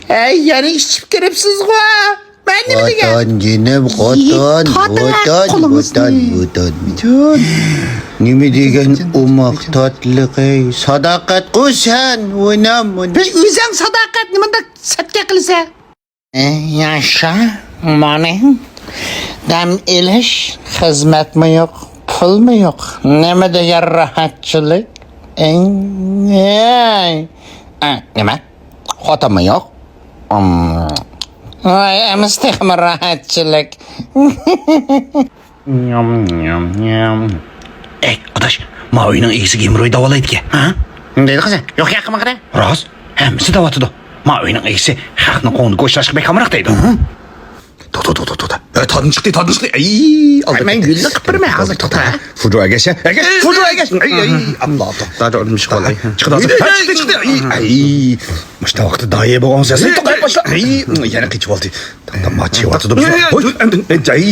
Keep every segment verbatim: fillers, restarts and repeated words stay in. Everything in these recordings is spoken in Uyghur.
ئەي، يەنە ئىچىپ كىرىپسىزغۇ؟ مەن نېمە دېگەن؟ قوتان جېنىم، قوتان، قوتان، قوتان. نېمە دېگەن ئوماق تاتلىق، ئەي. ساداقەتقۇ سەن، ئوينام، ئوينام. بىر ئۆزەڭ ساداقەتنى مۇنداق سەتكە قىلىسەن. ئەي، ياشا، مانا. دەم ئېلىش، خىزمەتمۇ يوق، پۇلمۇ يوق. نېمە دېگەن راھەتچىلىك. ئەي، ئەي. ئە، نېمە؟ خوتۇنمۇ يوق؟ ئەمىسە تېخىمۇ راھەتچىلىك. ئەي، ئاداش، ما ئۆينىڭ ئىگىسى گېمروي داۋالايدىكەن، ھە؟ نېمە دەيدىغان سەن؟ يوق ياققا ماقىدە. راست، ھەممىسى داۋاتىدۇ. ما ئۆينىڭ ئىگىسى خەقنىڭ قوڭىنى گوشلاشقا بەك ئامراق دەيدۇ. توختا، توختا، توختا، توختا. ئە، تادىن چىقتى، تادىن چىقتى. ئەي، ئالدى. مەن گۈلنى قىپ بېرىمەن ھازىر، توختا. فۇجۇ ئەگەش، ئەگەش، فۇجۇ ئەگەش. ئەي، ئەي، ئابلا، توختا. چىقتى ھازىر. ھە، چىقتى، چىقتى. ئەي، مۇشۇ ۋاقىتتا دايە بولغان سەن. توختا، باشلا. ئەي، يەنە قېچىپ ئالدى. توختا، ماچى ۋاتىدۇ بىزنى. ھوي، ئەي،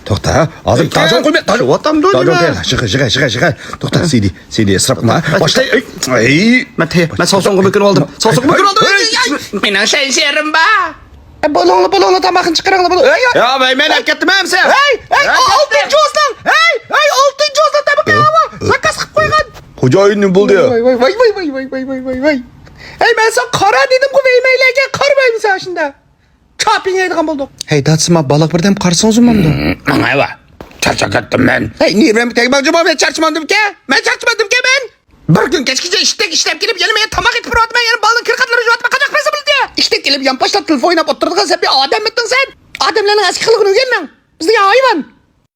توختا، ھازىر تاجاڭ قويما، تاجاڭ. تاجاڭ قويما. يىغا، يىغا، يىغا. توختا، سىدى، سىدى ئىسراپ قىلما. باشلا. ئەي، ئەي. مەن، مەن سوسۇڭغا بۆكۈنۈپ ئالدىم. سوسۇڭغا بۆكۈنۈپ ئالدىم. ئەي، ئەي، ئەي. مېنىڭ شەنشېرىم بار. ئە، بولۇڭلا، بولۇڭلا، تاماقنى چىقىرىڭلا، بولۇڭ. ئەي، ئەي. يا، ۋەي، مەن ئەپ كەتتىم ھەمسە. ئەي، ئەي، ئالتىنچى ئوسناڭ. ئەي، ئەي، ئالتىنچى ئوسناڭ تامىقى ھاۋا. زاكاز قىلىپ قويغان. خوجايىن، نېمە بولدى يا؟ ۋاي، ۋاي، ۋاي. ئەي، مەن ساڭا قارا دېدىمغۇ، ۋەيمەيلەرگە قارىمايمىسەن شۇنداق. چاپىڭ يەيدىغان بولدۇق. ھەي، دادىسىما، بالىغا بىردەم قارىسىڭىزمۇ بولمامدۇ؟ ماڭايۋا، چارچاپ كەتتىم مەن. ھەي، نېرۋامنى تەگمەڭ جۇمۇ، مەن چارچىمامدىمكەن؟ مەن چارچىمامدىمكەن مەن؟ بىر كۈن كەچكىچە ئىشتەك ئىشلەپ كېلىپ، يەنە مەن تاماق ئېتىپ تۇرۇۋاتىمەن، يەنە بالىنىڭ كىر قاتلىرىنى يۇۋاتىمەن، قانداق قىلسا بولىدۇ؟ ئىشتەك كېلىپ يانپاشلاپ تېلېفون ئويناپ ئولتۇرىدىغان سەپىي ئادەممىتىڭ سەن؟ ئادەملەرنىڭ ئەسكى قىلغىنى ئۆگەنمەڭ. بىزدىكى ھايۋان.